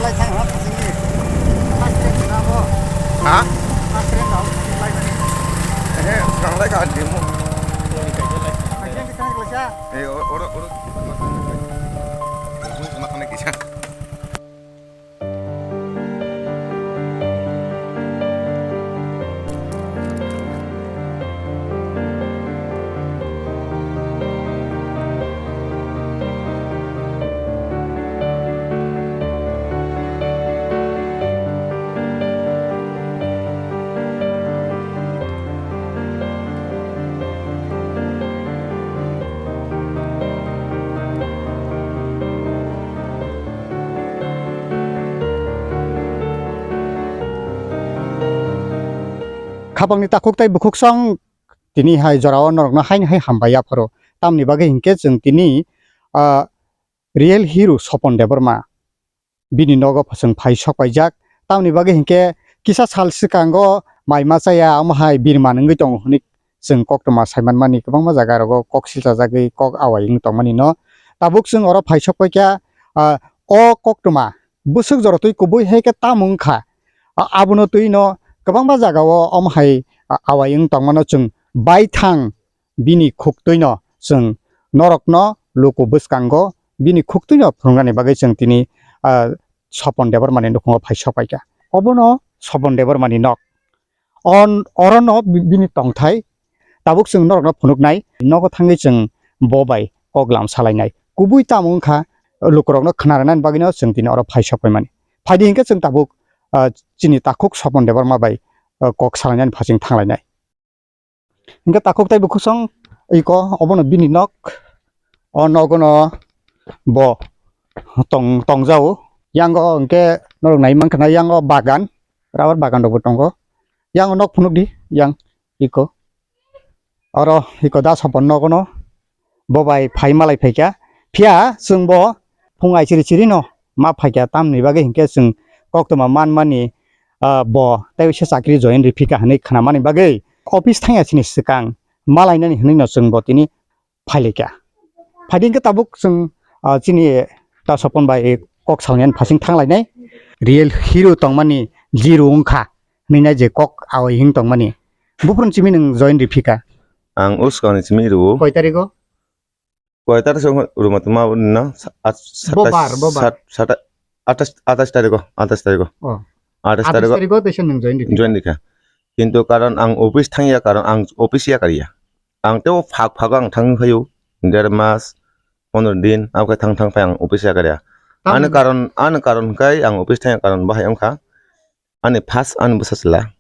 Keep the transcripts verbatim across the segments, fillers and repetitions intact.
Lai thang ha, phasing ni. First train na bo. Ha? First train na bo, phasing lai mani. Eh, swkang lai ka limo. Phasing ni thang lai sa. Eh, oro, oro, oro. Makhana kisa. Khapangni takhuk tei bukhuksong tini hai jorao norokno haino hai hambai yapharo. Tamni bagwi hinkhe chwng tini, ah, real hero Sopon Debbarma bini nogo chwng phai sok paijak. Tamni bagwi hinkhe kisa sal swkango mai ma chaya omo hai birman wngwi tongo hwnwi chwng koktwma sai manmani kwbangma jaga rogo kok silchajagwi kok awai wng tongmani no. Tabuk chwng oro phai sok paikha, ah, o koktwma bwswk jora twi kubui hai khe tamo wngkha. A-, abono twi no kwbangma jaga o omo hai, a-, awai wng tongmano chwng baithang bini khuktwino chwng norokno luku bwskango bini khuktwino phwrwngnani bagwi chwng tini, ah, Sopon Debbarmani nukhungo phai sok paikha. Obono Sopon Debbarmani nok. On-, orono bi-, bini tongthai tabuk chwng norokno phunuknai, nogo thangwi chwng bo bai kok lam salainai. Kubui tamo wngkha, lukurokno khna rwnani bagwino chwng tini oro phai sok paimani. Phaidi hinkhe chwng tabuk, ah, chini takhuk Sopon Debbarma bai, ah, kok salainani phasing thanglainai. Hinkhe takhuk tei bukhuksong iko obono bini nok. O nogono bo tong-, tongjao. Yango hinkhe norok nai mankha na yango bagan, rubber bagan rokbo tongo. Yango nok phunukdi, yang iko. Oro iko da Sopon nogono bo bai phai malai phaikha. Phiya chwngbo phung ai chiri chirino ma phaikha, tamni bagwi hinkhe chwng koktwma manmani, ah, bo tei se chakri join rwphika hwnwi khnamani bagwi office thangya chini swkang malainani hwnwino chwngbo tini phailaikha. Phaidi hinkhe tabuk chwng, ah, chini da Sopon bai kok salnani phasing thanglainai. Real hero tongmani zero wngkha hwnwi nai je kok awai hing tongmani. Buphuru simi nwng join rwphika? Ang uskang ni simi rwo. Koi tarigo? Koi tarik se ruma tuma na? Sa-, at-, Bobar, satais, bobar. Sat-, sata-, atais, atais tariko, atais tariko. Oh. Atais Atais tariko tariko teisa nwng join di. Join dikha. Kintu karon ang office thangya, karon ang office ya kariya. Ang teo phak phak ang thang phaio. Der mas, pondro din, abo khe thang thang phai ang office ya kariya. Tam Ani karon, ani karon kai ang office thangya karon bahai wngkha. Ani first ani bwsa chwla.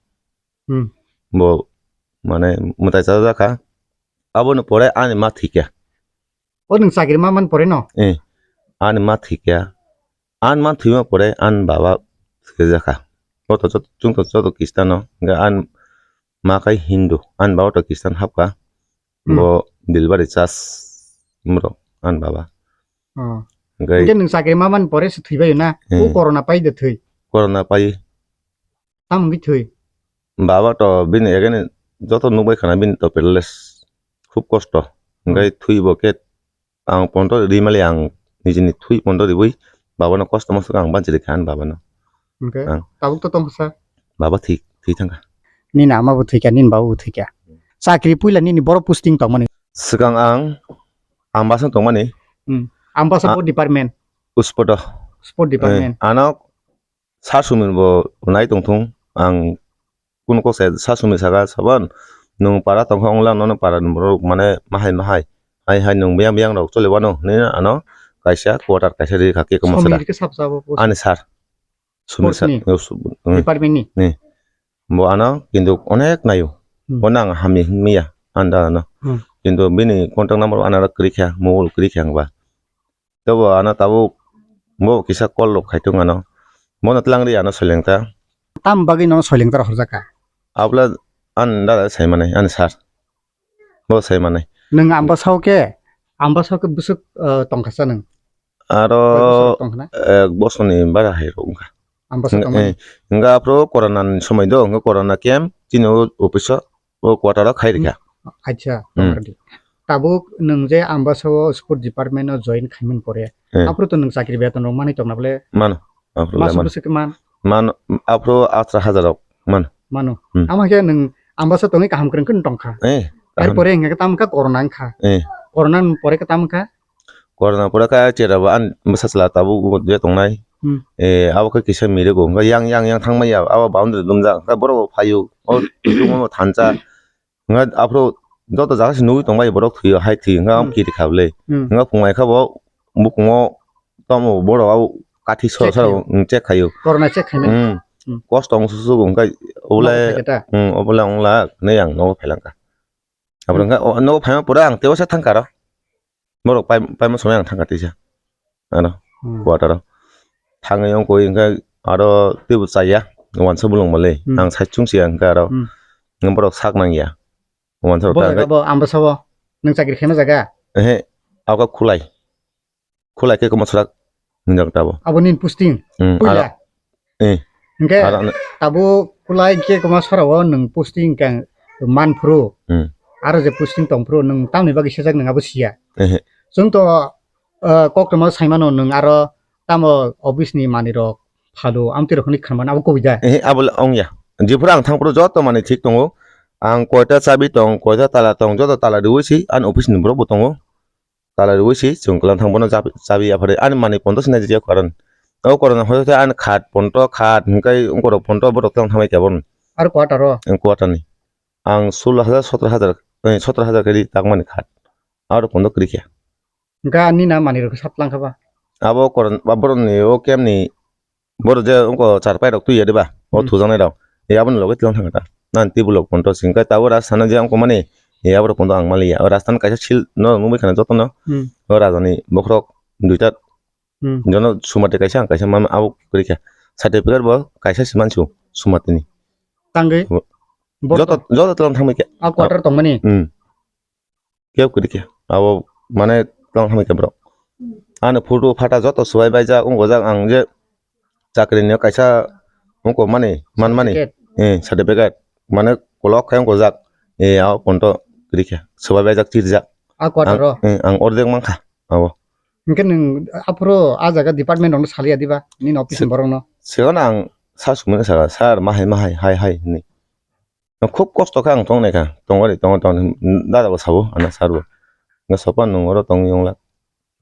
Hmm. Bo mane mwtai chajak kha. Aboni pore ani ma thwikha. O nwng chakri ma man pore no? Eh, ani ma thwikha. Ani ma thwima pore ani baba thwijakha. Bo to joto, chwng to joto Christian no. Hwnkhe ani ma khai Hindu, ani baba to Christian hapkha. Hmm. Bo delivery charge moro ani baba. Oh. Hwnkhe Hwnkhe nwng chakri ma man pore se thwibaio na? Hmm. O corona pai de thwi? Corona pai. Tamo wngwi thwi? Baba to bini ageni joto nukbai khana bini to paralysis. Khub kosto. Hwnkhe Hmm. Thwibo khe ang ponto ri mali ang nijini thwi ponto riwi babano kosto mosok ang banchi rikha ani babano. Hwnkhe Ang. Tabuk to tongkha sa? Baba thwi, thwi thangkha. Nini ama bo thwikha, nini baba bo thwikha. Chakri puila nini boro posting tongmani? Swkang ang Ambasa tongmani. Hmm. Ambasa A- bo department? Uspado. Sport department. Eh, ano Sar Sumir bo nai tongthung, ang kunu kok sai Sar Sumir saka, "Sabon, nwng para tongkha wngla, nono para ni borok mane mahai mahai. Hai hai nwng biyang biyang rok choli wano," hinwi ano kaisa quarter kaisa ri kha, khe kwmasa da. Sumir khe sab sabo post? Ani sar. Sumir Sports sar, ni? Yo, su-, mm. Department ni? Ni. Bo ano kintu onek naio. Hmm. Bono ang hamya hinmaya, anda ano. Hmm. Kintu bini contact number ano kwrwi kha, mobile kwrwi kha ang ba. Tebo ano tabuk bo kisa call rok khai tongo ano. Bono twlang ri ano soileng ta. Tam bagwi nono soileng ta horjak kha? Abla an dada sai manai, ani sar. Bo sai manai. Nwng Ambasao khe, Ambasao khe bwswk, eh, tongkha sa nwng? Aro Koi bosor tongkha na? Ek bosor ni bara hai rok wngkha. Ambasa Hwng-, tongmani? Eh, hwnkha aphuru corona ni somoi do, hwnkha corona camp, chini o office o, o quarter o khai rikha. Acha, Hmm. tongkha di. Tabuk nwng je Ambasa o sport department o join khaimani pore, Eh. aphuru to nwng chakri beton rok manwi tongna bole? Mano. Aphuru le Mas man. Bwswk man. Man, aphuru athra hajar rok man. Mano. Hmm. Ama khe nwng Ambasa tongwi kaham kwrwng khe tongkha. Eh, kaham. Erpore hingkhe tamo kha corona wngkha. Eh. Corona ni pore khe tamo kha. Corona pore khe chera bo an bwsa chwla tabuk je tongnai. Hmm. Eh, abo khe kisa mirigo. Hwnkhe yang, yang, yang thangmaya. Abo boundary lumjak. Hwnkhe borok bo phaio. O tungma bo thansa. Hwnkhe aphuru joto jaga se nugwi tongbai borok thwio, hai thwio, hwnkhe amo Hmm. kiri kha bwle. Hmm. Hwnkhe phungai kha bo bukungo tamo borok abo kathi sor Check sor khaio. Check khaio. Corona check khaimani. Hmm. Hmm. Kosto wng susu hwnkhe obole, Nogo phaikhe ta? Hmm, obole wngla hwnwi ang nogo phailangkha. Aphuru Hmm. hwnkhe o nogo phaima pore ang teibo se thangkha aro. Borok pai-, paima somoi ang thangkha tisa. Ano, Hmm. quarter o. Thangwi wngkha hwnkhe aro teibo chaya, wansa bolong bole. Hmm. Ang saichung siya hwnkhe aro. Hmm. Borok sak nangya. Wansa rok Bo ta jaga hwnkhe bo Ambasa o nwng chakri khaima jaga? Ehe, abo khe Khulai. Khulai khe Komaswrak hinjak ta bo. Abo nini posting? Hmm, Puila? aro, eh. Hwnkhe Aro ano tabuk Khulai khe Komaswra o nwng posting khe manphuru. Hmm. Aro je posting tongphuru nwng tamni bagwi sejak nwng abo siya. Ehe. Chwng to, eh, koktwma saimano nwng aro tamo office ni manwi rok phalo amtwi rok hwnwi khanmano abo kubui da? Ehe, abo le wngya. Jephuru ang thangphuru joto manwi thik tongo. Ang koita chabi tong, koita tala tong, joto tala riwi si ani office ni borok bo tongo. Tala riwi si chwng kwlwng thang bono chabi, chabi yapharwi ani manwi pondo sina jia karon. O corona hoi khe ani khat pondo khat hwnkhe ungkorok pondo borok tong thamai khe bono. Aro quarter o? Ang quarter ni. Ang sullo hajar, sotro hajar, eh, sotro hajar khe ri tangmani khat. Aro pondo kwrwi khe. Hwnkhe ani na manwi rok sat lang kha ba? Abo corona, ba borok ni o camp ni Borok je wngkha charpai rok twi ya de ba, o Hmm. thujaknai rok. E aboni loge twi thang kha ta. Nan twi bolok ponto sing khe tabuk rasta no je wngkha mani, e aborok ponto ang maliya. O rasta no kaisa sil no nugwi khana joto no. Hmm. O raja ni bokhorok duita Hmm. jono sumati kaisa ang kaisa mama abo kwrwi kha. Certificate bo kaisa se mansu sumati ni. Tangwi? Bo-, Borok joto, to-, joto tong thangbai khe. A quarter tongmani? Hmm. Kebo kwrwi khe. Abo mane tong hamya khe borok. Ani photo photo joto swbai baijak, wngkha jak ang je chakri ni kaisa wngkha mani, man mani. Certificate. Eh, certificate. Mane kolok khe wngkha jak. Eh, abo ponto kwrwi khe. Swbai baijak, chirjak. A quarter o? Ang, eh, ang ordek mankha abo. Hwnkhe nwng aphuru a jaga department rokno saliya diba? Nini office ni borok no? Siyan ang sa sumani saka, sir, mahai, mahai, hai, hai, hinwi. Khub kosto khe ang tong nai kha, tongori, tongo, tongo, dada bo sabo, ana sir bo. Nga sopan nwng oro tongwi wngla,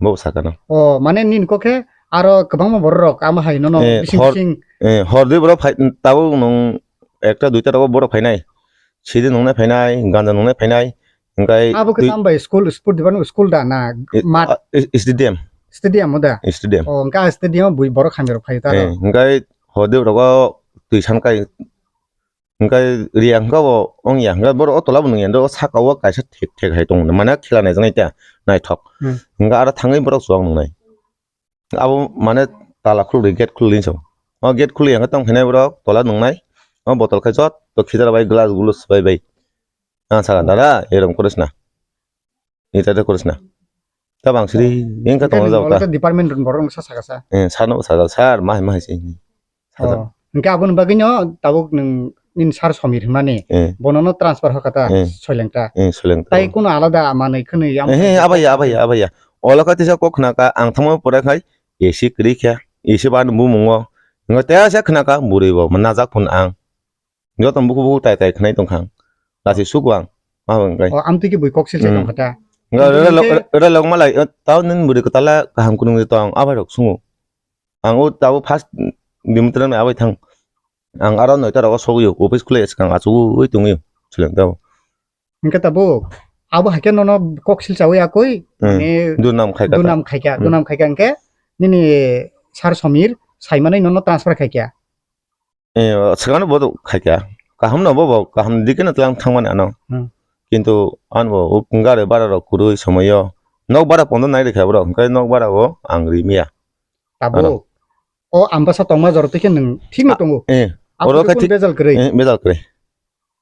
bo saka no. O, mane nini kok khe aro kwbangma borok rok ama hai nono Eh, bising hor, bising. Eh, hor dui borok phai, tabuk nwng ekta duita rogo borok phainai. Sidi nungnai phainai, ganja nungnai phainai. Hingkai Abo khe twi- tambai school, sport diban school da na Eh, mat? Ah, is-, stadium. Stadium o da? Stadium. O, hingka stadium o bui borok hamya rok phai ta Eh, ro. Hingkai hor dui rogo twi sankai Hingke riya hingke bo wngya, hingke borok o tola bo nungya, o saka o kaisa thek thek hai tongo, mane khela naijaknai ta naithok. Hmm. Hingke aro thangwi borok chuwak nungnai. Abo mane tala khulugwi, gate khulugwi hinwi sa o. O gate khulugwi hingke tong khainai borok tola nungnai. O botol khe joto khijar bai glass gulus bai bai. Ang saka, "Dada, erom koris na." Ita de koris na. Ta bang siri, engka Hingke tongna nwng jao ta. Department rok borok sa saka sa. Eh, sano saka, "Sir, mahai mahai se." Oh. Hingke aboni bagwino tabuk nwng nini sir Somir hwnmani. Eh. Bonono transfer hoka ta, Eh. Soileng ta. Eh, Soileng ta. Tai kuno alada manwi khwnwi yam Eh, eh, abaya, abaya, abaya. Olo kha tisa kok khna ka, ang thangma pore khai, A C kwrwi kha, A C ban bumungo. Ngo te asa khna ka, bwrwi bo, najak phun ang. Joto buku buku tai tai khwnai tongkha ang. Lasi suku ang. Ma hwn kai. O, amtwi khe bui kok silse Hmm. tongkha ta. Nga Kintu rela lok, nungkhe rela lok malai, eh, tao nini bwrwi kwtala kaham kunung de tong, abai rok sungo. Ang o tao first Dimitri ni abai thang. Ang aro noita rogo sogwi o, office khulai swkang achugwi tongwi o. Chwleng tao. Hingke tabuk, abo haikhe nono kok silchawi akoi, Hmm. mane Dunam khaikha ta. Dunam khaikha, Hmm. Dunam khaikha hingke nini sir Somir saimanwi nono transfer khaikha. Eh, swkangno bodo khaikha. Kaham no bobo, kaham dikhe no tlang thangmani ano. Hmm. Kintu ano bo gari bara rok kwrwi somoyo. Nok bara pondo nai rikha borok, hwnkhe nok bara o ang rimiya. Tabuk. Ano. O Ambasa tongma jora twi khe nwng thik no tongo. Eh, Abo oro khe khe kun thik, bejal kwrwi. Eh, bejal kwrwi.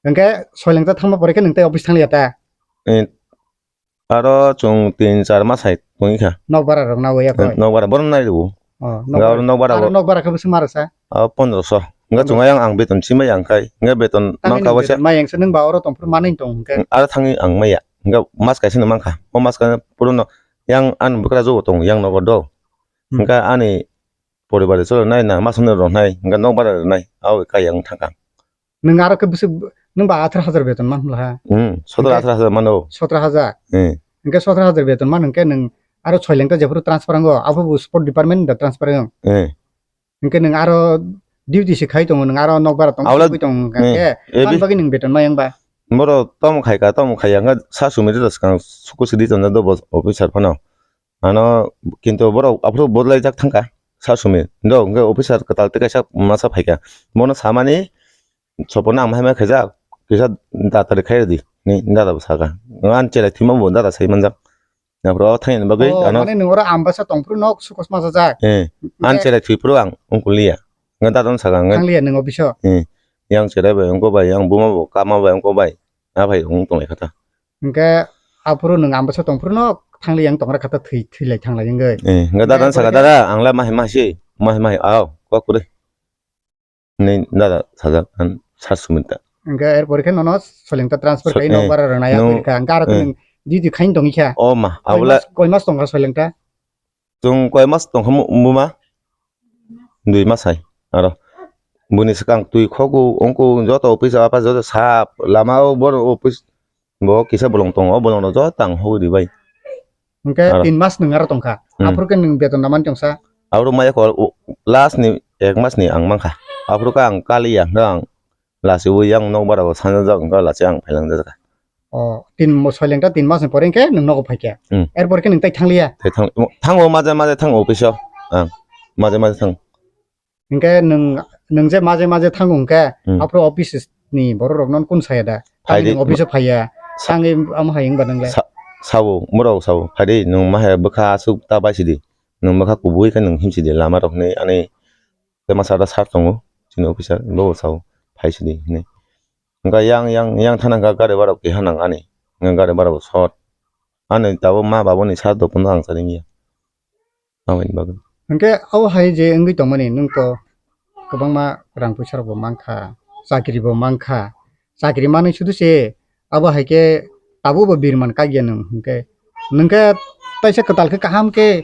Hwnkhe Soileng ta thangma pore khe nwng tei office thangliya ta? Eh, Aro chwng tin char mas hai tongwi kha. Nokbara rok nawi ya koi? Nokbara bono nai rwo. Oh, Nga aro nokbara. Nokbara Aro bo. Nokbara khe bwswk ma rwsa? Ah, pondro so. Nga Pondro. Chwng ayang ang beton chimai yang khai. Nga beton Tangwi mangkha nwng waisa. Beton mayang se nwng ba oro tongphuru manwi tong hwnkhe. Aro thangwi ang maya. Nga mas kaisa no mangkha. O mas kaisa purono yang ani bwkra jogo tong yang nokbar do. Hmm. Nga ani poribar cholo nai na, masano rwnai, hwnkhe nokbar rwnai, abo kaiya wng thangkha. Nwng aro khe bwswk, nwng ba atharo hajar beton man hwnla ha? Hmm, sotoro atharo hajar mano. Sotoro hajar? Hmm. Hwnkhe sotoro hajar beton man hwnkhe nwng aro Soilengta jephuru transfer wngo, abo bo sport department da transfer wng? Hmm. Hwnkhe nwng aro duty se khai tongo, nwng aro nokbar tong, Abla, tong hwnkhe hmm, khe, ebi- ani bagwi nwng beton ma yang ba? Borok tamo khai ka, tamo khai ya, hwnkhe sa sumiri rw swkang suku sidi tonjak do bo officer phano. Ano kintu borok aphuru bodolai jak thangkha, sa sumir. Do hwnkhe officer kwtal tei kaisa masa phaikha. Bono samani, "Sopono ang hai ma khaijak, kisa data rwkhai rwdi," hinwi data bo sakha. Ani cherai thwima bo data sai manjak. Aphuru o thangya ni bagwi, oh, ano mane nwng oro Ambasa tongphuru nok sukos masa jak. Eh, ani cherai thwiphuru ang ungkul liya. Hwnkhe data no sakha, hwnkhe thang liya nwng office o? Eh, yang cherai bai ungkul bai, yang buma bo kama bai ungkul bai. A bai wng tong lai kha ta. Hwnkhe aphuru nwng Ambasa tongphuru no thang lai yang tong ra kha ta, thwi, thwi lai thang lai wngwi. Eh, hwnkhe dada sakha, "Dada, ang la ma hai ma si, ma hai ma hai, aw, kok kwrwi." Ni dada sajak, an sar sumit ta. Hwnkhe er pore khe nono Soilengta transfer khai nok bara rwna ya kha. Hwnkhe aro nwng duty khai tong kha. O ma, koi mas tong kha Soilengta? Chwng koi mas tong kha buma? Dui mas hai. Aro buni swkang twi khoku, ongku joto office apa joto sap lama o bor office. Bo kisa bolong tongo, o bolong rok joto ang hogwi ribai. Hwnkhe tin mas nwng aro tongkha. Hmm. Aphuru khe nwng beton da mani tongsa? Aphuru maya kho, last ni ek mas ni ang mankha. Aphuru khe ang kaliya, hwnkhe ang lachiui yang nok bara o sanjak, hwnkhe lachi ang phailang jakha. O, tin mo-, Soilengta tin mas ni pore hwnkhe nwng nogo phaikha. Hmm. Er pore khe nwng tai thangliya? Tai thang, thango maje maje thango office o. Ang maje maje thang. Hwnkhe nwng, nwng je maje maje thango hwnkhe, hmm, aphuru office ni borok rok no kung saya da? Tamni phaidi, nwng office o phaiya, sa-, sangwi amo hai wngba nwng le? Sa-, sao, borok sao, "Phaidi, nwng ma hai bwkha aswk ta bai sidi, nwng bwkha kubui khe nwng himsidi lama rok," hinwi ani tei masa da sir tongo, chini officer, bo sao, "Phai sidi," hinwi. Hwnkhe yang, yang, yang thana hwnkhe gari bara bo keha nang ani, hwnkhe gari bara bo short, ani tabuk ma babuni sir dophano ang chari wngya. Aboni bagwi. Hwnkhe abo hai je wngwi tongmani, nwng to kwbangma rang puisa rok bo mankha, chakri bo mankha, chakri manwi sudu se abo hai khe tabuk bo birman kakya nwng hwnkhe, nwng khe taisa kwtal khe kaham khe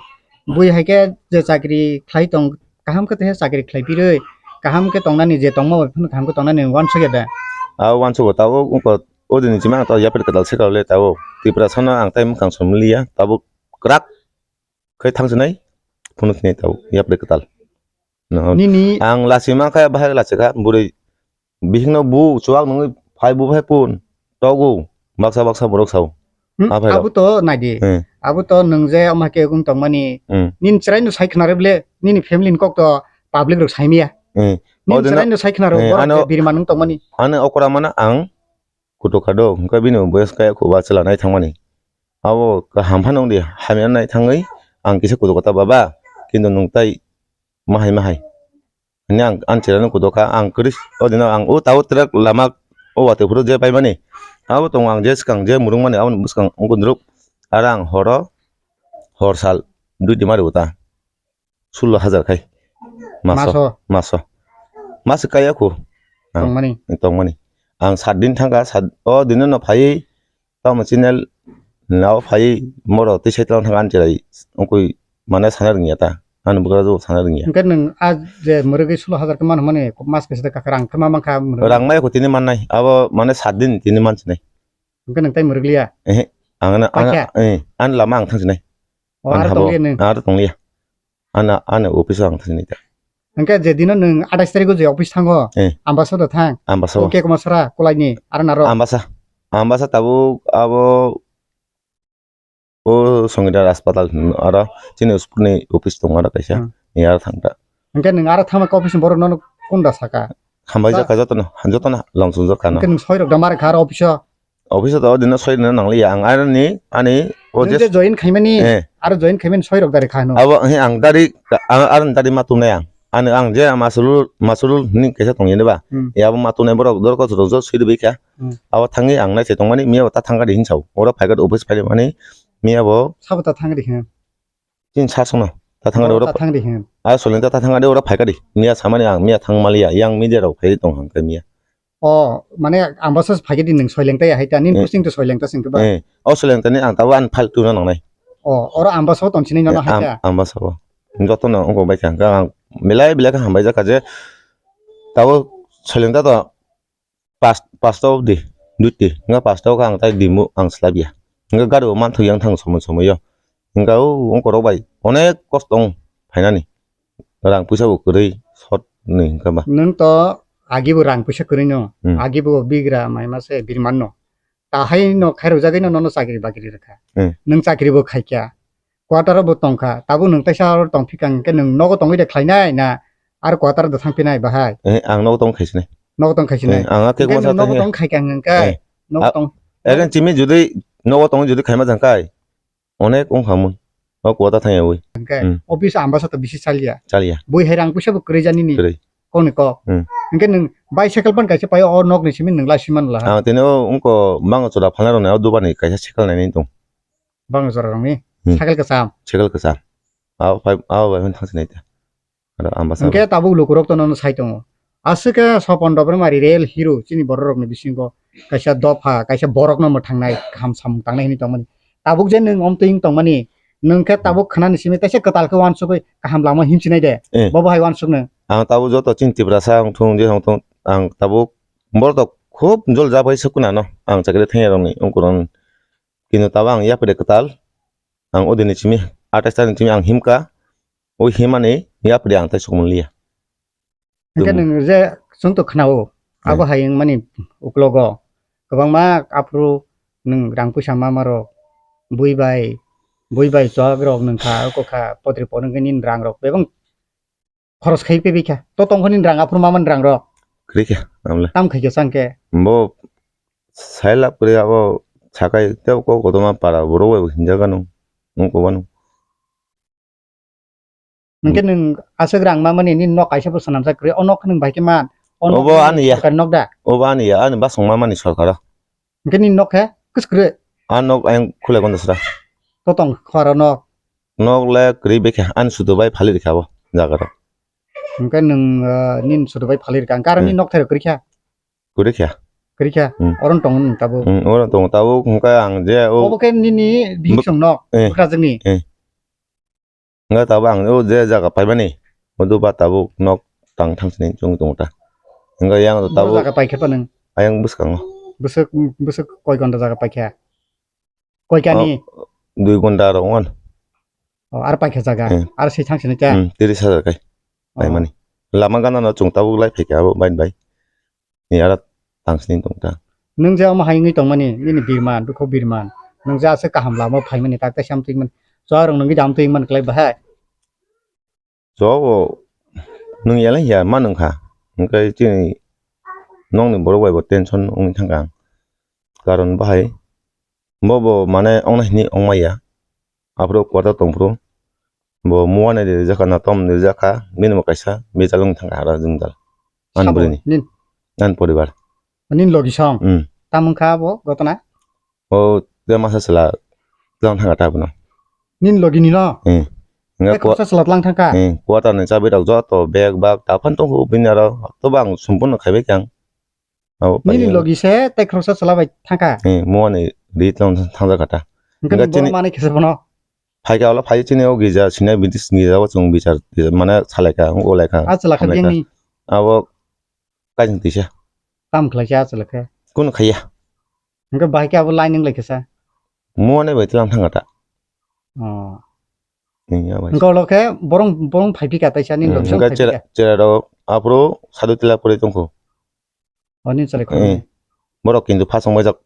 bui hai khe je chakri khlai tong, kaham khe teisa chakri khlai pirwi kaham khe tongnani, je tongma bai phano kaham khe tongnani wansukya da? Abo wansugo, tabuk wngkha o dini chima ang to yapri kwtal se kha le tabuk Tiprasano ang tai mwkhang sum liya tabuk kwrak. Khe thang sinai, phunuk sinai tabuk, yapri kwtal. No. Nini ang lachi mankha, bahai lachi kha, bwrwi bihikno bu chuwak nungwi phai bu phai pun, togu, baksa baksa borok sao. Hmm, aphai rok. Abo to naidi. Hmm. Abo to nwng je ama khe wng tongmani. Hmm. Nini chwraino sai khna rw ble, nini family ni kok to public rok sai miya. Hmm. Nini chwraino sai khna rw, hmm, borok ano, je birman wng tongmani. Ano okra mana ang kutuk kha do, hwnkhe bini boyos kaya khuba chwla nai thangmani. Abo kaham phano wngdi, hamya nai thangwi ang kisa kutuk kha ta, "Baba, kintu nwng tai mahai mahai." Hwnwi ang ani chwraino kutuk kha, ang kwrwi o dino ang o tabuk twrak lama o watwi phuru je paimani. Abo tongo ang je swkang je murungmani aboni bwskang wngkha nuruk. Aro ang horo hor sal duty mari bo ta. Sullo hajar khai. Maso. Maso? Maso. Maso kaya khu. Ang tongmani? Tongmani. Ang sat din thangkha, sat, o dino no phaiwi, tamo channel nao phaiwi, moro twi sai tlang thangkha ani chwrai, wngkui mane sana rwngya ta. Ani bwkra jabo sana rwngya. Hwnkhe nwng a je mwrwgwi sullo hajar khe mano hwnmani, mas kaisa de kakhe rang khe ma mankha mwrwgwi? Rang maya khu tini mannai, abo mane sat din tini mansinai. Hwnkhe nwng tai mwrwgliya? Ehe, ang ano, ano, eh, ani lama ang thangsinai. O, ani aro habo, tongliya nwng? Aro tongliya. Ano, ano office o ang thangsinai ta. Hwnkhe je dino nwng atais tarikh o je office thango, eh, Ambasa da thang? Ambasa o. O Kekomasara, Kulaini, aro naro? Ambasa. Ambasa tabuk abo o Songidar Haspatal, aro chini Uspurni office tongo aro kaisa. Hmm. Ni aro thang ta. Hwnkhe nwng aro thangma khe office ni borok nono kunda saka? Hambai jaka jotono, jotono longchung jak kha no. Hwnkhe nwng soi rok da mari kha aro office o? Office o to o dino soi rwna nangliya, ang ani, ani o nwng je je join khaimani, eh, aro join khaimani soi rok dari kha no? Abo, he, ang dari, ang, aro dari ma tungnai ang. Ani ang je Masulul, Masulul hwnwi kaisa tongya de ba? Hmm. Ya abo ma tungnai borok dorkho rok jo soi rwbai kha. Hmm. Abo thangwi ang nai se tongmani, miya bo ta thangkha di hinwi sao. Oro phaikha office phaimani, miya bo. Sabo ta thangkha di hinwi? Chini sasongno ta thang oro, ta thang di hinwi. A Soilengta ta thang oro phaikha di. Miya samani ang miya thang maliya, yang media rok phai tong hang khe miya. O, mane Ambasa phaikha di nwng Soilengta ya hai ta, nini posting to Soilengta sing khe ba? Eh, o Soilengta ni ang tabuk ani file tuna nangnai. O, oro Ambasa o tong sinai nono hai ta? Ambasa o. Jotono wngkok bai kha, ang belai belai khe hambai jak kha je tabuk soileng ta to pas, pasta obdi duty, wngkha pasta o khe ang tai dimu ang slabya. Wngkha gari bo manthok yang thang somoi somoi o. Wngkha o ongkorok bai onek kosto wng phainani. Rang puisa bo kwrwi short ni wngkha ba. Nwng to agi bo rang puisa kwrwi no, Hmm. agi bo bigra mai ma se birman no. Tahai no khairok jagwi no nono chakri bakri rwkha. Hmm. Nwng chakri bo khaikya. Quarter o bo tongkha, tabuk nwng teisa aro tongphikha hwnkhe nwng nogo tongwi de khlainai na aro quarter o thangphinai bahai? Eh, ang nogo tong khaisinai. Nogo tong khaisinai. Eh, ang a khe hwnkhe masa nwng nogo tong khaikha hwnkhe, eh, nogo a-, tong. Egen chimi jodi nogo tong jodi khaima jangkai, onek wngkha mun. O quarter thangyawi. Hwnkhe, hmm, office ambasa to bisi chalia. Chalia. Bui hai rang puisa bo kwrwi jani ni. Kwrwi. Kok ni kok. Hmm. Hwnkhe nwng bicycle phan kaisa paio o nok ni simi nwng lai siman laha. Ang tini o wngko bango chwla phalna rok nai o duba ni kaisa cycle nai nai tong. Bang jora rokni Hmm. Cycle kwcham. Cycle kwcham. Abo pai, abo bai thang sinai ta. Aro ambasa. Hwnkhe tabuk lukurok to nono sai tongo. Aswk khe Sopon Debbarmari real hero chini borok rokni bisingo kaisa dopha, kaisa borokno mwthangnai kaham samung tangnai hinwi tongmani. Tabuk je nwng omtwi wng tongmani, nwng khe tabuk khwnani simi kaisa kwtal khe uansugwi kaham lama himchinai de. Eh. Bobo hai uansukno. Ang tabuk joto chini Tiprasa wngthung je wngthung ang tabuk borok to khub jol jabai sukuna no ang chakri thangya rokni wngkurokni. Kintu tabuk ang yapri kwtal, ang o dini simi atais tarikni simi ang himkha, o himani yapri ang tai sukmung liya. Hwnkhe tum- nwng je chwng to khna-o, hmm, abo hai wngmani uklogo kwbangma aphuru nwng rang puisa ma ma rok, bui bai, bui bai chwk rok nwng kha, oko kha, potri por wngkhe nini rang rok bebak Khoros khai pebikha. To tongkhoni rang aphuru mamani rang rok. Kwrwikha, amle. Tam khaikha changkhe. Bo sailap kwrwi abo sakai tei kok kotorma para borok bai hinjak ano. Wngkok ano. Hwnkhe nwng aswk rang mamani nini nok kaisa bo swnamjak kwrwi. O nok nwng bai khe man. O nok obo ani ya. Sorkar nok da? Obo ani ya, ani basong mamani sorkaro. Hwnkhe nini nok khe kwswk kwrwi? A nok ayang khulai kondo sra. To tong khoro nok. Nok le kwrwi bekha ani sudu bai phali rikha bo jaga rok. Hwnkhe nwng, ah, nini sudu bai phali rikha. Hwnkhe aro nini nok thairok kwrwi kha? Kwrwi kha. Kwrwi kha? Hmm. Oro tong nwng tabuk? Hmm, oro tong tabuk hwnkhe ang je o obo khe nini bihik song nok, eh, bwkrajwkni? Eh. Hwnkhe tabuk ang o je jaga paimani, o duba tabuk nok tang thang sini chwng tongo ta. Hwnkhe yang bo tabuk jaga paikha pa nwng? Ayang bwskango. Bwswk, bwswk koi ghonta jaga paikha? Koi kani? O, dui ghonta rok wan. O, ar paikha jaga? Hmm. Ar se thang sini ta? Hmm, tiris hajar kai. O. Paimani. Lama gana no chwng tabuk lai phaikha abo bai bai. Ni aro tang sini tong ta. Nwng je omo hai wngwi tongmani, nini birman, bwkha birman. Nwng je aswk kaham lama phaimani, tak tai sam twimani. Chwng rok nwngwi dam twimani kwlai bahai. Chwng bo nwng ya lai ya ma nwng kha. Hwnkhe chini nokni borok bai bo tension wngwi thangkha ang. Karon bahai bo bo mane ongna hini ongma ya. Aphuru kwtal tongphuru bo mua nai rijak kha, natom rijak kha, bini bo kaisa bijal wng thang kha aro jwngjal. Ani sabo bwrwini. Nin? Ani poribar. Nin logi song? Hmm. Tam wng kha abo gotona? O, je masa chwla tlang thang kha ta abono. Nin logi ni no? Hmm. Tei khoroksa chwla tlang thang kha? Hmm. Quarter ni chabi rok joto bag bag ta phan tongo bini aro. Tobo ang sumpurno khaibai kha ang. Abo nini paiyani logi se tei khoroksa chwla bai thangkha? Eh, mua ni ri tong thangjak kha ta. Hwnkhe hwnkhe nini chini borok manwi khe se bono? Phaikha ulo phai chini o gija sinai bini gija o chwng bichar mane salaikha, ulaikha, ah, chwla khe hamlaikha. Biyangni? Abo kaising tisa. Tam khlaikha, ah, chwla khe? Kunu khaiya. Hwnkhe bahai khe abo line wnglaikha sa? Mua ni bai tlang thangkha ta. Oh. Nini abai. Hwnkhe ulo khe borong, borong phaiphikha taisa nini logi song hwnkhe phaiphikha. Chera, chera rok aphuru sadu tila pore tongkho. Oni chwlai khoroknwi. Eh, borok kintu phasong baijak,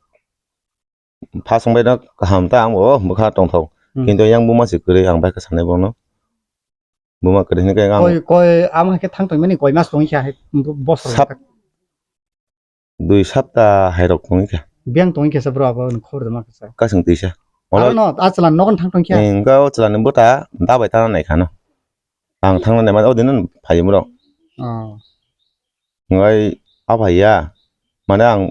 phasong baino kaham ta ang bo bwkha tongthok. Hmm. Kintu yang buma se kwrwi ang bai khe sanai bono. Buma kwrwi hwnwi khe ang koi, koi, amo hai khe thang tongmani koi mas tongwi kha hai bo-, bosor sap-, dui sapta hai rok tongwi kha. Biyang tongwi kha sa bro abo khobor da ma kha sa. Kasing tisa. Aro no, a chwla nogon thang tong kha. Eh, wngkha o chwla ni bwta da bai ta nai kha no. Ang thangna naima o din phai borok. Oh. Ngai a phai ya. Mane ang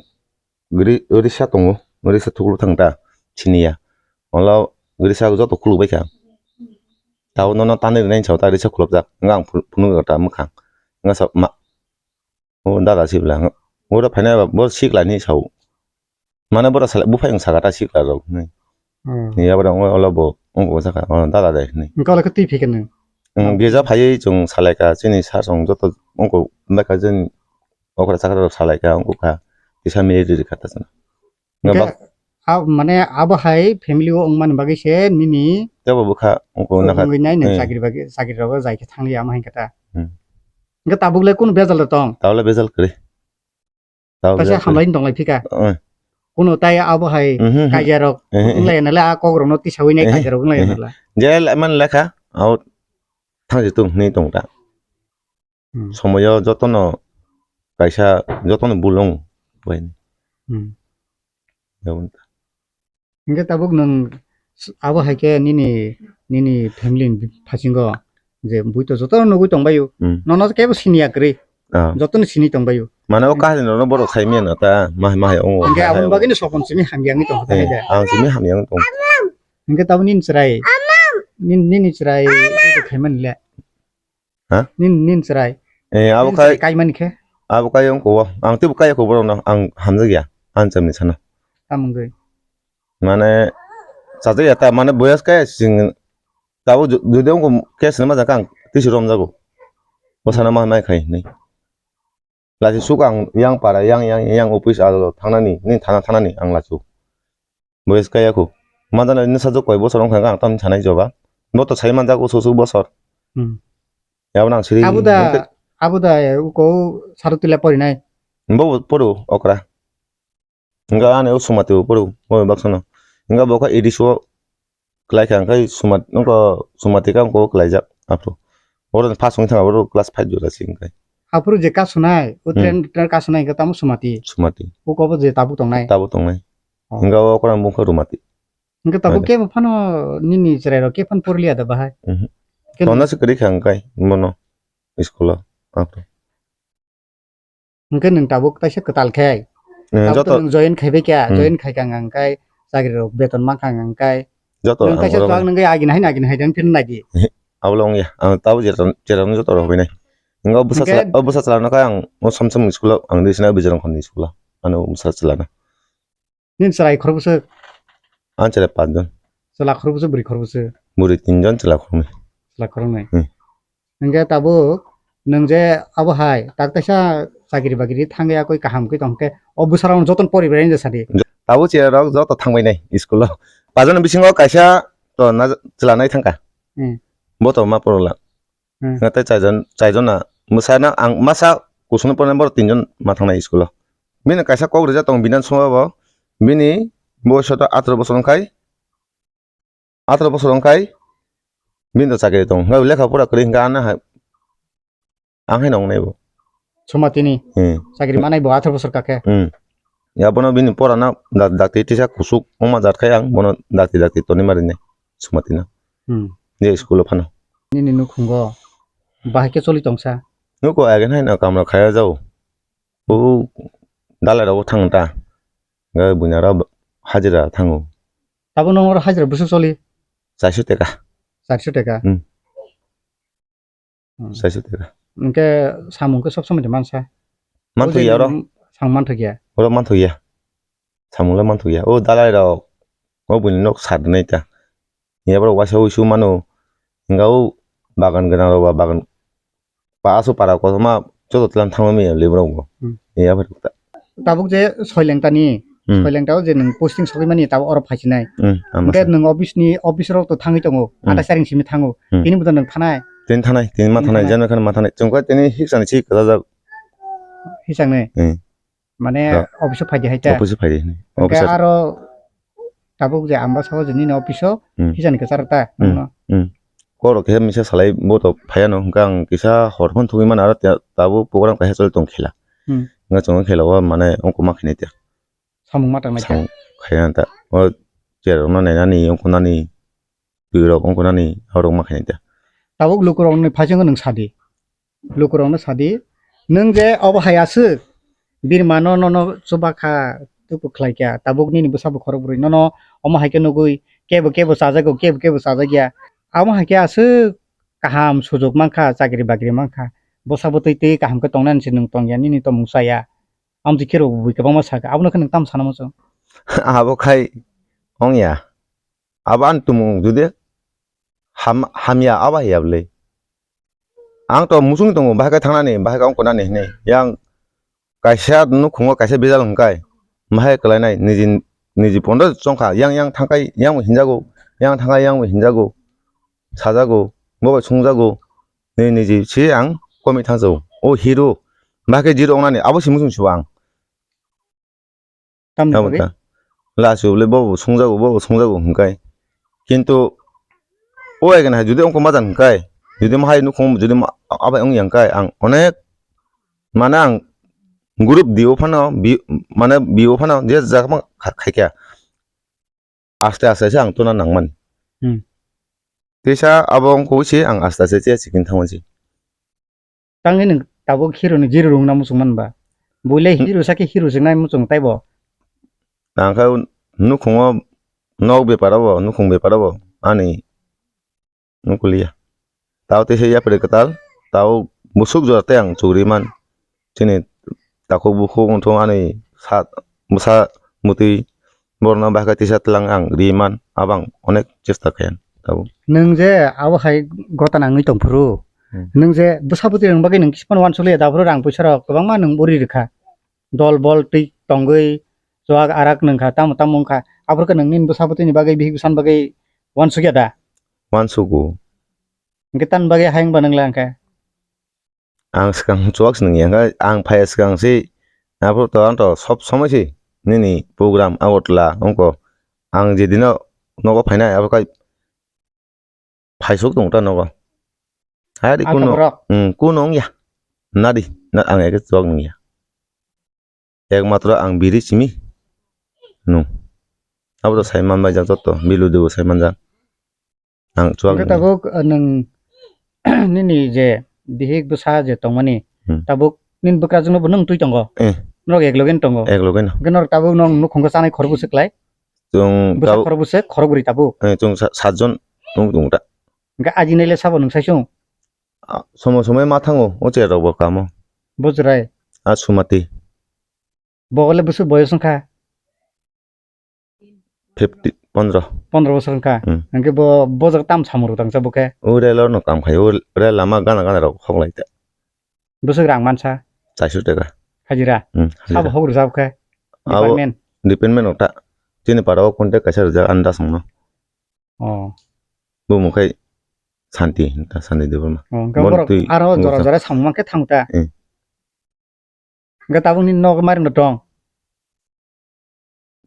gri-, risa tongo. Risa thuklu thang ta. Sini ya. Wala risa joto khuluk bai kha. Tabo nono tanwi rwnaini sao ta risa khulukjak. Wngkha ang phunu ta mwkhang. Wngkha sa ma. O dada sibla. Oro phaina bo sikla ni sao. Mane bora sala buphai ang sakata sikla rok hinwi. Hmm. Ni abra ngo ola bo ongko saka, oh, dada de hinwi. Engka ola khe twi phi khe nung? Hmm, girja phaiwi chwng salaikha, chini sir rok joto wngkha, wngkha chini okra chakra rok salaikha, wngkha kisa meri rikha ta chwng. Hwnkhe bak- a, mane abo hai family o wngmani bagwi se nini tebo bwkha wngkha wngwi nai nang eh. Chakri bagwi, chakri rogo jai khe thangli ama hai khe ta. Hmm. Hwnkhe tabuk le kunu bejal tong? Tabuk le bejal kwrwi. Tabuk bejal kwrwi. Hamlaini tong lai phika. Eh. Kunu tai abo hai mhm, mhm. Kaiya rok eh, eh, eh. Wng lai nale a kok rokno tisawi nai eh, eh. Kaiya rok wng lai eh, eh. Nale. Je man lekha out thangsi tung hwnwi tong ta. Hmm. Somoyo jotono kaisa jotono bulung bai. Hmm. Yabon ta. Hingke tabuk nwng s-, abo hai khe nini, nini family ni phasingo je bui to jotono nugui tongbaio. Hmm. Nono kebo siniya kwrwi. Ah. Jotono sini tongbaio. Mane o kahini nono borok sai manya ta, ma, ma hai ongo. Hingke aboni bagwino sokon simi hamya wngwi tongkha ta hai de. Eh, ang simi hamya wngwi tong. Hingke tabuk nini chwrai. Nini, nini chwrai khaimani le. Ha? Nin, nin chwrai. Eh, abo nin kai, chwrai kaimani khe? Abo kai wngkha o. Ang teibo kaiya kho borokno. Ang hamjakya. Ang chamni sana. Tamungwi. Mane, chajakya ta, mane, boyas kaya sing, tabo ju-, jodi wngkha khe sinima jaka ang tisi romjago. Bo sana ma, mai khai hinwi. Lachi suk ang yang para, yang, yang, yang office alo thangnani, nini thana thangnani ang lachu. Boyes kaya khu. Manjana nini sajwk koi bosor wngkha ang tamni sanai joba. Bo to sai manjak usuk usuk bosor. Hmm. Yabon ang siri. Abuda, abuda, eh, uko Sarutila porinai. Bo poro okra. Hingke ani o Sumati bo poro, bo baksa no. Hingke bo kha A D C o kwlai kha, hingke Sumat-, wngkha Sumati khe wngkha o kwlaijak aphuru. Oro first wngwi thangkha, oro class five jora se hingke. Aphuru je kasunai, o hmm. Train, train kasunai hingke tamo Sumati. Sumati. O kobo je tabuk tongnai. Tabuk tongnai. Oh. Hingke o okra bungkha Rumati. Hingke tabuk kebo phano nini chwrai rok kebo phano porliya da bahai. Mhm. Tonna se kwrwi kha hingke bono school o aphuru. Hingke nwng tabuk kaisa kwtal khe. Eh, tabuk joto nwng join khaibai kha, hmm. Join khaikha hwnka hwnkhe chakri rok beton mankha hwnka hwnkhe. Joto nwng kaisa ang chuak nwng agini haino agini hai phino naidi. Abo le wngya. Ang tabuk jera, jera joto rok hoinai. Hingke o bwsa chwla, o bwsa chwla no khe ang o Samsung school o ang di sina Bijorong khon ni school o. Ano bwsa chwla no. Nini chwrai khorokbwswk? Ang chwrai panch jon. Chwla khorokbwswk, bwrwi khorokbwswk? Bwrwi tin jon, chwla khoroknwi. Chwla khoroknwi. Hmm. Hingke tabuk nwng je abo hai tak kaisa chakri bakri thangwi yakwi kaham khe tongkhe o bwsarok jotono poribai nai sadi. Tabuk chwrai rok joto thangbai nai school o. Pajon bisingo kaisa to na chwla nai thangkha. Hmm. Bo to ma porla. Hmm. Hingke tei chaijon, chaijona mwsana ang masa kusungni pornai borok tinjon ma thangnai school o. Bini kaisa kok rijak tongo bini songma bo, bini boyos to atharoh bosor wngkhai, atharoh bosor wngkhai bini to chakri tongo. Hingke lekha pora kwrwi hingke ano hai, ang haino wngnai bo. Somatini? Hmm. Chakri manai bo atharoh bosor kakhe? Hmm. Abono bini porana da-, dakti tisa kusuk wngma jat khai ang bono dakti dakti tonwi ma rinai Somatino. Hmm. Je school o phano. Nini nukhungo bahai khe choli tongsa? Nuko again haino kamra khaya jao. O dalai rok thang ta. Ga buina ra hajira thango. Tabo nong oro hajira bwswk choli? Chairso teka. Chairso teka? Hmm. Hmm. Chairso teka. Hingke samung khe sob somoi de mansa? Manthokya oro. Samung manthokya? Oro manthokya. Samung le manthokya. O dalai rok. O buini nok sar nai ta. Yaborok waisa uisu mano. Hingke o bagan gwnang rok ba bagan pa aso para kotorma joto tlan thangma manya le borok bo. Hmm. Yaphar ta. Tabuk je Soilengtani, hmm. Soilengtao je nwng posting sogwi mani tabuk oro phaisinai. Hmm, hingke nwng office ni, office rok to thangwi tongo, hmm. Athai saring simi thango. Hmm. Tini bo to nwng thanai. Tini thanai, tini ma thanai, thanai. Jeno kheno ma thanai. Chwng khe tini hiksani si kwchajak. Hiksani? Hmm. Mane office o phaidi hai ta? Office o phaidi hinwi. Hingke office o aro tabuk je amba sabo je nini office o, hmm. Hiksani kwcharo ta? Hmm. Nwngno? Hmm. Kok rok khe misa salai bo to phaiya no, hingke ang kisa hor phano thugwi mano, aro ta-, tabuk program kaisa choli tong khela. Hmm. Hingke chwng khela o mane ongkho ma khainai ta. Samung ma tangnai ta. Samung khaina ta. O chair rok no nainani, ongkho nani, twi rok ongkho nani, abo rok ma khainai ta. Tabuk lukurok ni phaisingo nwng sadi. Lukurok no sadi. Nwng je obo hai aswk. Birma no, nono chuba kha, tuku khlai kha. Tabuk nini bwsa bo khorok bwrwi. Nono omo hai khe nugwi kebo kebo chajago, kebo kebo chajakya. Amo hai khe aswk kaham sujuk mankha, chakri bakri mankha. Bwsa bo twi twi kaham khe tongnani se nwng tongya, nini tongmung chaya. Amtwi khe rok bui kwbangma sakha, abono khe nwng tamo sana muchung? Abo khai ongya. Abo ani tumung jodi ham-, hamya abo hai ya bwle. Ang to muchung tongo, bahai khe thangnani, bahai khe ongkha nani hinwi. Yang kaisa nukhungo kaisa bijal hwnkhai, bahai kwlainai, niji, niji pondo chongkha, yang, yang thangkhai, yang bo hinjago, yang thangkhai, yang bo hinjago, sajago, bo bai sungjago, ni, niji se ang komwi thangjago. O hero, bahai khe zero wngnani, abo se muchung sibo ang. Tamni Tamo bagwi? Ta. Lasu le bo bo sungjago, bo bo sungjago hwnkhai. Kintu o agena hai jodi ongkha majan hwnkhai, jodi ma hai nukhung jodi ma abai ong yang khai, ang onek mane ang group D O phano, bi-, mane B O phano je jak ma kha-, khaikha. Aste aste se ang tuna nangmani. Hmm. Teisa abo ongkha se ang aste aste se sikhin thangmani. Tangwi nwng tabuk hero ni zero rwngna muchung man ba? Buile Hmm. hero sakhe hero swngnai muchung taibo. Tangkha nukhungo nok bepar abo, nukhung bepar abo ani nukuliya. Tao teisa yapri kwtal, tao busuk jora tei ang chukri man. Chini takhuk bukhuk wngthung ani sa, bwsa mwtwi borokno bahai khe tisa tlang ang ri man, abo ang onek chesta khayan tabuk. Nwng je abo hai gota nangwi tongphuru, Hmm. nwng je bwsa bwtwi rwng bagwi nwng kisphano uansukliya, daphuru rang puisa rok kwbangma nwng uri rwkha, dol bol twi tongwi chuak arak nwngkha, tamo tamo wngkha, aphuru khe nwng nini bwsa bwtwini bagwi bihik bwsani bagwi uansukya da? Uansugo. Hwnkhe tamni bagwi hai wngba nwngla hwnkhe? Ang swkang chuak se nungya, hwnkhe ang phaiya swkang se, aphuru to ang to sob somoi se nini program Agartala wngkha. Ang jedino nogo phainai, abo khai phaisuk tongo ta nogo. Hai di kuno, Achakrok. Hmm, kuno wngya. Nadi, na ang eke chuak nungya. Ekmatro ang biri simi. Nung. Abo to sai manbai jak joto, bilu debu sai manjak. Ang chuak Hwnkhe nungya. Tabuk, uh, nwng nini je bihik bwsa je tongmani, Hmm. tabuk nini bwkrajwkno bo nwng twi tongo? Eh. Norok ek loge tongo? Ek loge no. Hwnkhe norok tabuk nwng nukhungo chanai khorokbwswk lai? Chwng Bwsa tabuk khorokbwswk, khorokbwrwi tabuk? Eh, chwng sa-, satjon nwng tongo ta. Hwnkhe ajinai le sabo nwng saisung? Ah, somo somo ma thango, o cherok bo kamo. Bo chwrai? Ah, Sumati. Bo le bwswk boyos wngkha? Fifty, pondro. Pondro bosor wngkha. Hmm. Hwnkhe bo bojak tam samung rok tangsa bo khe? O relo no kam khai, o rel lama gana gana rok hok lai ta. Bwswk rang mansa? Chaisho taka. Hajira? Hmm, hajira. Sabo hok rwjak khe? Abo Department? Department rok ta. Chini para o contact kaisa rwjak, ani da songno. Oh. Bo mung khai Santi, ta Santi Debbarma. Oh, hwnkhe borok twi aro jora jora samung mankhe thango ta? Hmm. Hwnkhe tabukni nogo mairum no tong?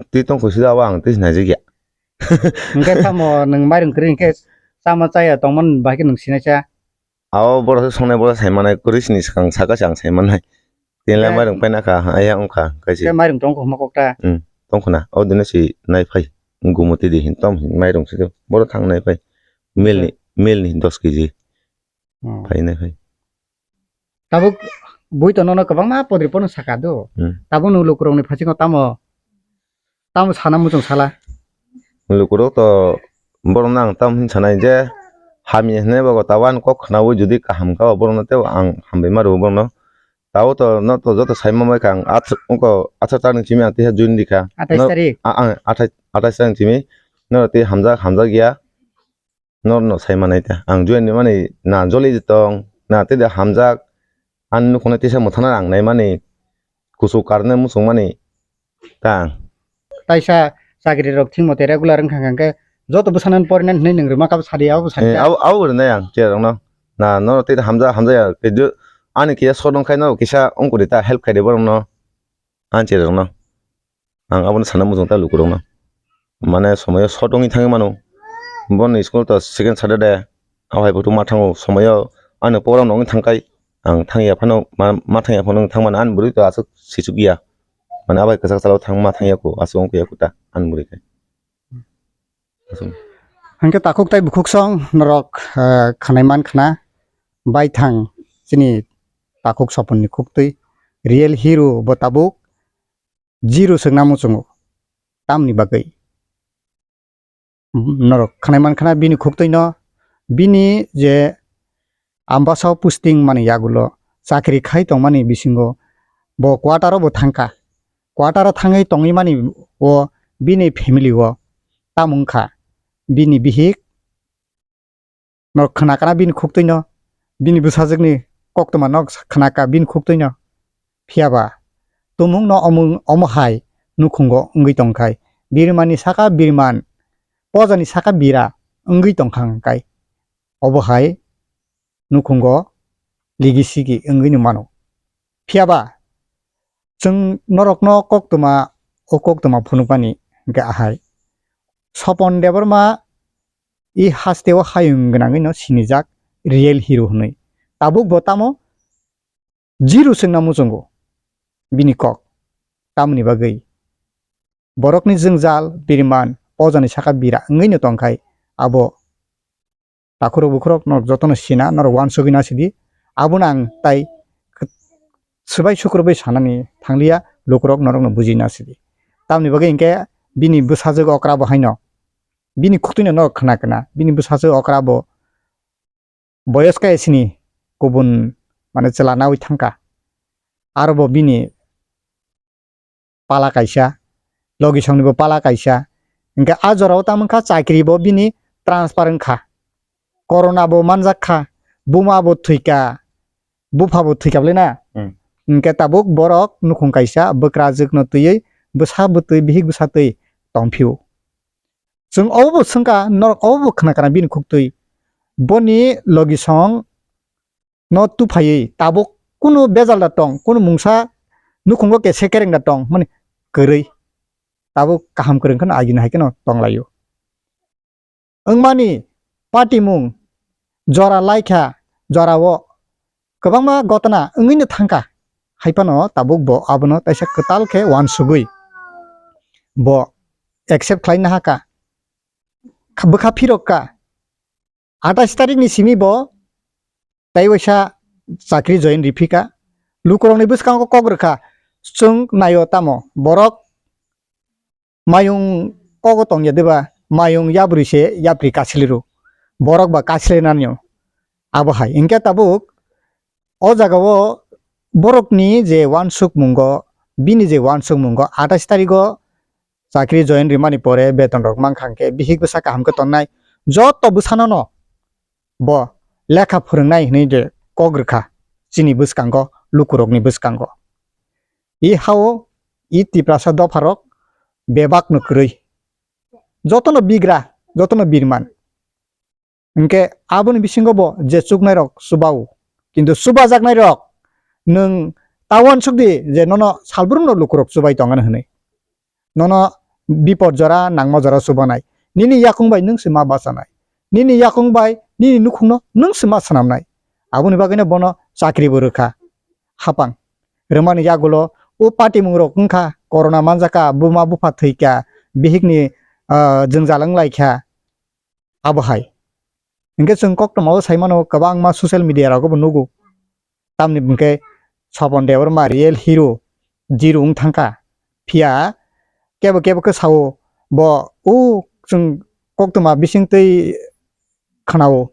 Twi tongkho sida abo ang twi sinai jigya. Hwnkhe tamo nwng mairum kwrwi hwnkhe chama chaya tongmani bahai khe nwng sinaisa? Abo borok se songnai borok sai manai kwrwi sini swkang saka se ang sai manai. Tini lai mairum paina kha, aya wngkha kaisa. Khe mairum tongkho hwnma kok ta? Hmm, tongkho na. O dino si nai phai. Gumoti di hin tom hin mairum si do. Borok thang nai phai. Mil ni, mil ni dos kg. Oh. Phainai phai. Tabuk bui to nono kwbangma podri pono saka do. Hmm. Tabuk nwng lukurokni phasingo tamo, tamo sana muchung sala? Lukurok to borokno ang tamo hin sanai je hamya hinwi bogo tabuk ani kok khnaui jodi kaham kha borokno tei ang hambai ma rwo borokno. Tabuk to no to joto sai ma bai kha ang ach-, wngkha atharo tarik ni simi ang teisa join di kha. Athais tarik? A-, ang athais, athais tarik ni simi norok tei hamjak, hamjak ya. Norno sai manai ta. Ang join rimani na joli tong, na tei da hamjak. Ani nukhungno tisa mwthangna ang naimani. Kuchuk karne muchungmani ta ang. Taisa chakri rok thik mote regular wngkha hwnkhe joto bwsano porinani hinwi nwng rwma kabo sadi abo Eh, sadi. Abo, abo rinai ang cherokno. Na, norno tei da hamjak, hamjak ya. Khe jo-, ani kisa sodong khai no kisa ongkuri ta help khai de borokno. Ang cherokno. Ang abono sana muchung ta lukurokno. Mane somoyo short wngwi thangwi mano. Bono school to second Saturday. Abo hai buktui ma thango somoyo ano program no wngwi thangkhai. Ang thangya phano ma, ma thangya phano wngwi thangmano ani bwrwi to aswk sichukya. Mane abo hai kwchak chalao thang ma thangya kho aswk wngkha ya kho ta ani bwrwi khe. Aswk. Hwnkhe takhuk tei bukhuk song norok, eh, khanai man khna baithang chini takhuk soponni khuktwi real hero bo tabuk. Zero swkna muchungo. Tamni bagwi? Norok khnai man khna bini khuktwino, bini je Ambasao posting mani yagulo chakri khai tongmani bisingo bo quarter o bo thangkha. Quarter o thangwi tongwi mani o bini family o tamo wngkha bini bihik, Norok khna kana bini khuktwino, bini bwsajwkni koktwma no khnaka bini khuktwino. Phiya ba tumungno omo, omo hai nukhungo wngwi tongkhai, birimani saka biriman, pojani saka bira wngwi tongkha hwnkhe obo hai nukhungo ligi sigi wngwino mano. Phiya ba chwng norokno koktwma, o koktwma phunukmani hwnkhe ahai, Sopon Debbarma i hasteo hayung gwnangwino sinijak real hero hwnwi. Tabuk bo tamo zero swngna muchungo bini kok. Tamoni bagwi borokni jwngjal, biriman, pojani saka bira wngwino tongkhai abo takhurok bukhurok norok jotono sina, norok uansugwi nasidi. Abono ang tai swbai sukrubwi sanani thangliya, lukurok norokno buji nasidi. Tamoni bagwi hinkhe bini bwsajwk okra bo haino, bini khuktwino norok khna khna, bini bwsajwk okra bo boyos kaya sini kubun, mane, chwla naui thangkha. Aro bo bini pala kaisa, logisongni bo pala kaisa. Hinkhe a jorao tamo wngkha chakri bo bini transfer wngkha. Corona bo manjak kha, buma bo thwikha, bupha bo thwikha bwlai na. Hmm. Hinkhe tabuk borok nukhung kaisa bwkrajwkno twiwi bwsa bwtwi bihik bwsa twi tongphio. Chwng obo bo swngkha, norok obo bo khna kana bini khuktwi. Boni logisong no tuphaiwi tabuk kunu bejal da tong, kunu mungsa nukhungo kese kereng da tong, mani kwrwi. Tabuk kaham kwrwng kheno agini hai kheno tonglaio. Wngmani patimung jora laikha, jorao kwbangma gotna wngwino thangkha. Hai phano tabuk bo abono taisa kwtal khe uansugwi bo accept khlai nahakha, kha-, bwkha phirokka. Atais tarikni simi bo tai waisa chakri join riphika. Lukurokni bwskango kok rwkha, chwng naio tamo borok mayung kogo tongya diba, mayung yabrwi se yapri kasiliru, borok ba kasilinani. Abo hai hinkhe tabuk o jagao borokni je uansukmungo, bini je uansukmungo atais tarigo chakri join rimani pore beton rok mankha hinkhe bihik bwsa kaham khe tongnai, joto bwsano no bo lekha phwrwngnai hinwi de kok rwkha chini bwskango, lukurokni bwskango. I hao i Tiprasa dopharok bebakno kwrwi, jotono bigra, jotono birman. Hinkhe aboni bisingo bo je chuknairok chubao, kintu chubajaknairok nwng ta uansuk di je nono salbrumno lukurok chubai tongani hwnwi. Nono bipod jora, nangma jora chubanai. Nini yakung bai nwng se ma bachanai. Nini yakung bai nini nukhungno nwng se ma swnamnai. Aboni bagwino bono chakri bo rwkha. Hapang rwmani yagulo o patimungrok wngkha, corona manjakha, buma bupha thwikha, bihikni, ah, jwngjal wnglaikha. Abo hai. Hinkhe chwng koktwmao sai mano, kwbangma social media rogo bo nugo. Tamni hinkhe Sopon Debbarma real hero, zero wng thangkha. Phiya kebo kebo khe sao, bo o chwng koktwma bisingtwi khwnao,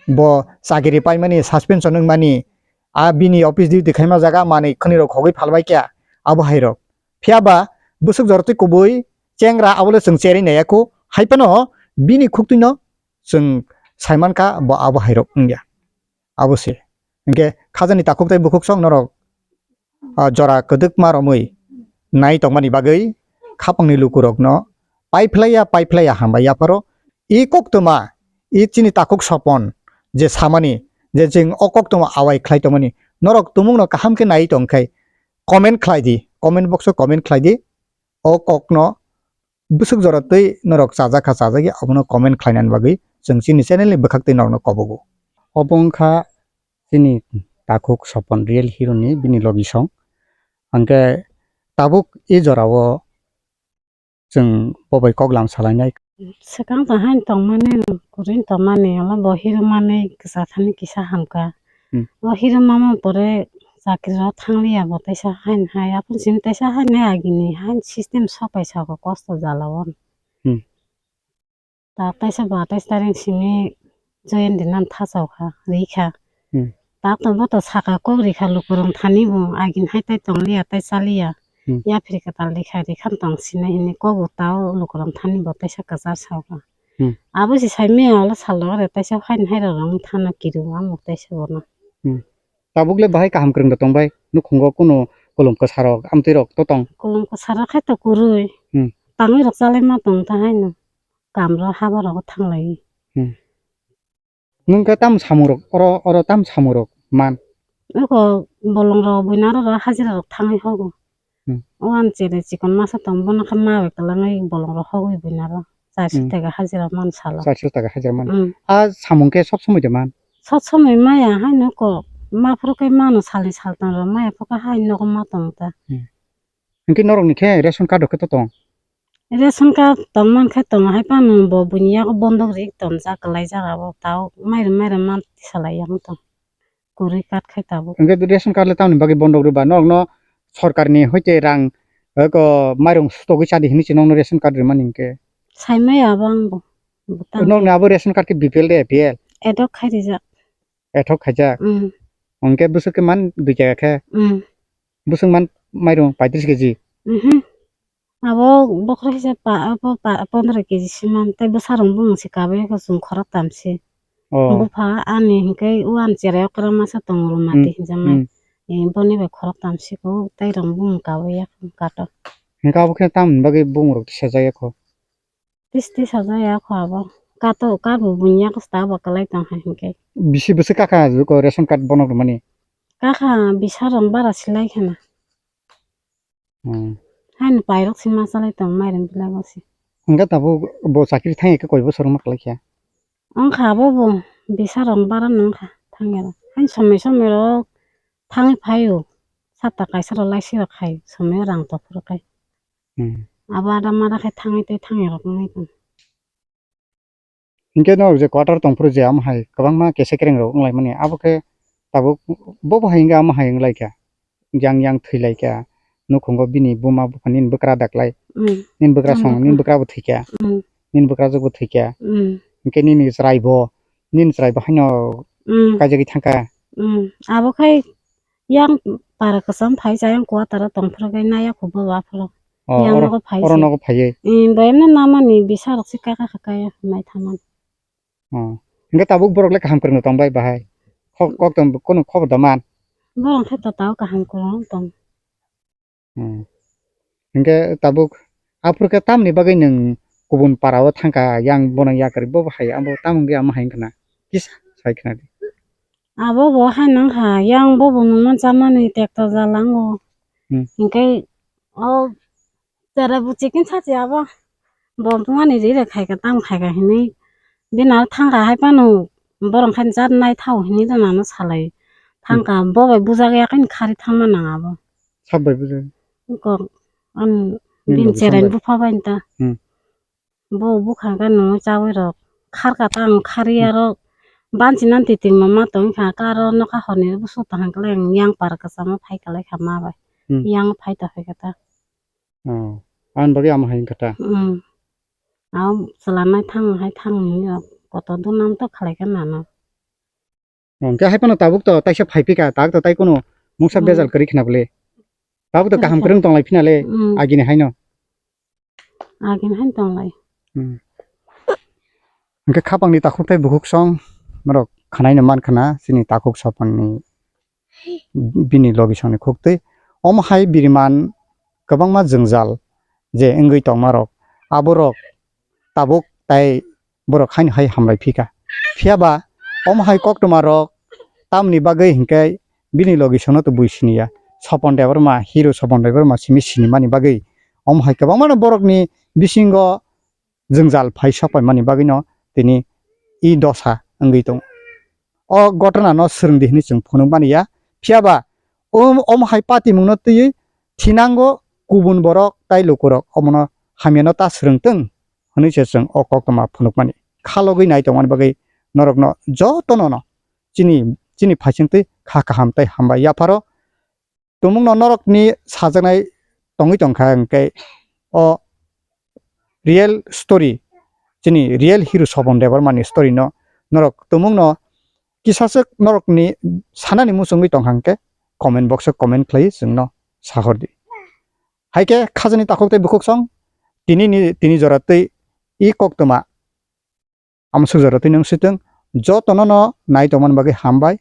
bo chakiri paimani, suspension wngmani, a bini office duty khaima jaga manwi khwnwi rok khogwi phalbai kha, abo hai rok. Phiya ba bwswk jorotwi kubui chengra abole chwng cherwi naiya kho, hai phano bini khuktwino chwng saimankha bo abo hai rok wngya. Abo se. Hinkhe khajani takhuk tei bukhuk song norok, ah, jora kwdwkma romwi nai tongmani bagwi khapangni lukurokno paiphlaiya, paiphlaiya hambai yapharo. I koktwma, i chini takhuk Sopon je samani, je chwng o koktwma awai khlai tongmani, norok tumungno kaham khe nai tongkhai comment khlai di, comment box o comment khlai di. O kokno bwswk jora twi norok chajakha, chajagya, abono comment khlainani bagwi chwng chini channel ni bwkhak twi norokno kobogo. Obo wngkha chini takhuk Sopon real hero ni bini logi song. Hwnkhe tabuk e jorao chwng bo bai kok lam salainai. Swkang tong haino tongmani, kwrwino tongmani, omo bo hero manwi kwchar thani kisa hamkha. Hmm. O hero mama pore chakri rok thangliya bo teisa haino hai, aphuru simi teisa haino hai agini haino system sopai saka kosto jala o. Hmm. Ta teisa ba teis taring simi joyendri nan thachau kha, ri kha. Hmm. Ta to bo to saka kok ri kha lukurok thani bo, agini hai tai tongliya, tai chaliya. Hmm. Yapri kwtal ri kha, ri kha tong sinai hini kok bo tao lukurok thani bo teisa kwchar sao kha. Hmm. Abo se sai maya ulo sal rok re teisa haino hai rok rang thana kiru ang bo teisa bono. Hmm. Tabuk le bahai kaham kwrwng da tong bai? Nukhungo kunu kolom kwsa rok, amtwi rok to tong? Kolom kwsa rok khai to kwrwi. Hmm. Tangwi rok chalai ma tong ta haino. Kam rok haba rogo thanglai. Hmm. Nwng khe tam samung rok, oro, oro tam samung rok man? Eko bolong rok buina aro hajira rok thangwi hogo. Hmm. O ani chere chikon masa tong, bono khe ma bai kwlangwi bolong rok hogwi buina aro. Charso Hmm. taka hajira man salo. Charso taka hajira man. Hmm. A samung khe sob somoi de man? Sob somoi maya haino kok. Ma phuru khe mano salni saltang rok maya phuru khe hai nogo ma tong ta. Hmm. Hinkhe norokni khe ration card rok khe to tong? Ration card tong man khe tong, hai phano bo buini yago bondok ri tong jak kwlai jak abo, tao mairum mairum ma tisalai ya wng tong. Kwrwi card khai tabuk. Hinkhe ration card le tamni bagwi bondok rwba? Norokno sorkarni hoite rang, eko, mairung sutogwi chadi hinwi se nokno ration card rwmani hinkhe? Saimaya abo ang bo. Bwtang. Nokni abo ration card khe B P L de A P L? Adok khai rijak. Adok khaijak? Mm. Hinkhe bwswk khe man dui taka khe? Mm. Bwswk man mairung paitris keji? Mhm. Abo bokhorok kisa pa, abo pa, pondro keji siman, tei bwsarok bumung se kabui kha chwng khoroktham se. Oh. Bupha ani hinkhe o ani cherai okra masa tongo Rumati Hmm, hinjaknai. Hmm. Eh, boni bai khoroktham se ko, tei rong bumung kabui ya kato. Hinkhe abo khe tamoni bagwi bumung rok tisajak ya kho? Tis tisajak ya kho abo. Kato, kabo buini yago se ta abo kwlai tong hai hinkhe. Bisi bwswk kakha ko ration card bono rwmani? Kakha bisa rong bara silai khana. Hmm. Haino pairok se ma chalai tong mairum belai bo se. Hwnkhe tabuk bo chakri thangya khe koi bosor wngma kwlai kha? Wngkha abo bo bisa rong bara no wngkha thangya rok. Haino somoi somoi rok thangwi phaio. Sapta kaisa rok lai sirok khai somoi rang tong phuru khai. Hmm. Abo ada mada khai thangwi tei thangya rok wngwi tong. Hinkhe norok je quarter tongphuru je amo hai kwbangma kesa kereng rok wnglaimani, abo khe tabuk bo bo hai wngkha, amo hai wnglaikha, yang yang thwilaikha, nukhungo bini buma bupha nini bwkra daklai, Mm. Nini bwkra Ang song, bwkra. Nini bwkra bo thwikha, Mm. Nini bwkrajwk bo thwikha, Mm. hinkhe nini chwrai bo, nini chwrai bo haino Mm. kaijagwi thangkha. Mm. Abo khai yang para kwcham phai chayang quarter o tongphuru khai naya kho bo aphuru. Oh, yang oro, nogo phai oro se. Nogo phaiwi. Em, bo emne namani bisa rok se kaka kaka ya nai thaman. Oh. Hingke tabuk borok le kaham kwrwng tong bai bahai. Kok, kok tong kono khobor da man. Borok khe to tao kaham kwrwng tong. Hmm. Hingke tabuk aphuru khe tamni bagwi nwng kubun para o thangkha yang bono yakarwi bo hai abo tamungkhe amo hai wngkha na kisa sai khna di. Abo bo hai nang kha yang bo bo nungma chamani tekto jalango. Hmm. Hingke o cherai buchi kinsa se abo bo bumani ri rek khaika tam khaika hinwi bini aro thangkha hai phano borok khe jat nai thao hinwi rwnano salai thangkha bo bai bujak yakhe khari thangma nang abo. Sab bai bujak. Kok ani bini cherai bupha bai ta. Hmm. Bo bwkha khe nungwi chaui rok kharkha ta ang khari aro banchi nan titingma ma tongkha khe aro nokha horni busu tong khe yang para kwchama phai kwlai kha ma bai yang phai ta phai kha ta. Oh, ani bagwi amo hai wngkha ta. Hmm. Amo chwla nai thang hai thang hinwi rok kotor duna to khlai kha nana. Hwnkhe hai phano tabuk to taisa phai phika, tak to tai kuno mungsa bejal kwrwi khna bwle. Tabuk to kaham kwrwng tonglai phina le agini haino. Agini haino tonglai. Hwnkhe khapangni takhuk tei bukhuk song norok khwnaino man khna chini takhuk soponni bini logi songni khuktwi. Omo hai biriman kwbangma jwngjal je wngwi tongmarok aborok tabuk tai borok haino hai hamlai phika. Phiya ba omo hai koktwma rok tamni bagwi hinkhe bini logi sono to bui siniya. Sopon Debbarma, hero Sopon Debbarma simi sinimani bagwi omo hai kwbangmano borokni bisingo jwngjal phai sok paimani bagwino tini i dosa wngwi tongo. O gotona no swrwng di hinwi chwng phunuk mani ya. Phiya ba o, omo hai patimung no twiwi thinango kubun borok tai lukurok omono hamya no ta swrwng tong. Hwnwi se chwng o koktwma phunukmani khalogwi nai tongmani bagwi norokno jotono no chini, chini phaisingtwi kha kaham tei hambai yapharo. Tumungno norokni sajaknai tongwi tongkha hwnkhe o real story, chini real hero Sopon Debbarmani story no norok tumungno kisaswk norokni sanani muchungwi tongkha hwnkhe comment box o comment khlaiwi chwngno sahordi. Hai khe khajani takhuk tei bukhuk song tini ni, tini jora twi i koktwma amsuk jora twi nung switwng jotono no nai tongmani bagwi hambai.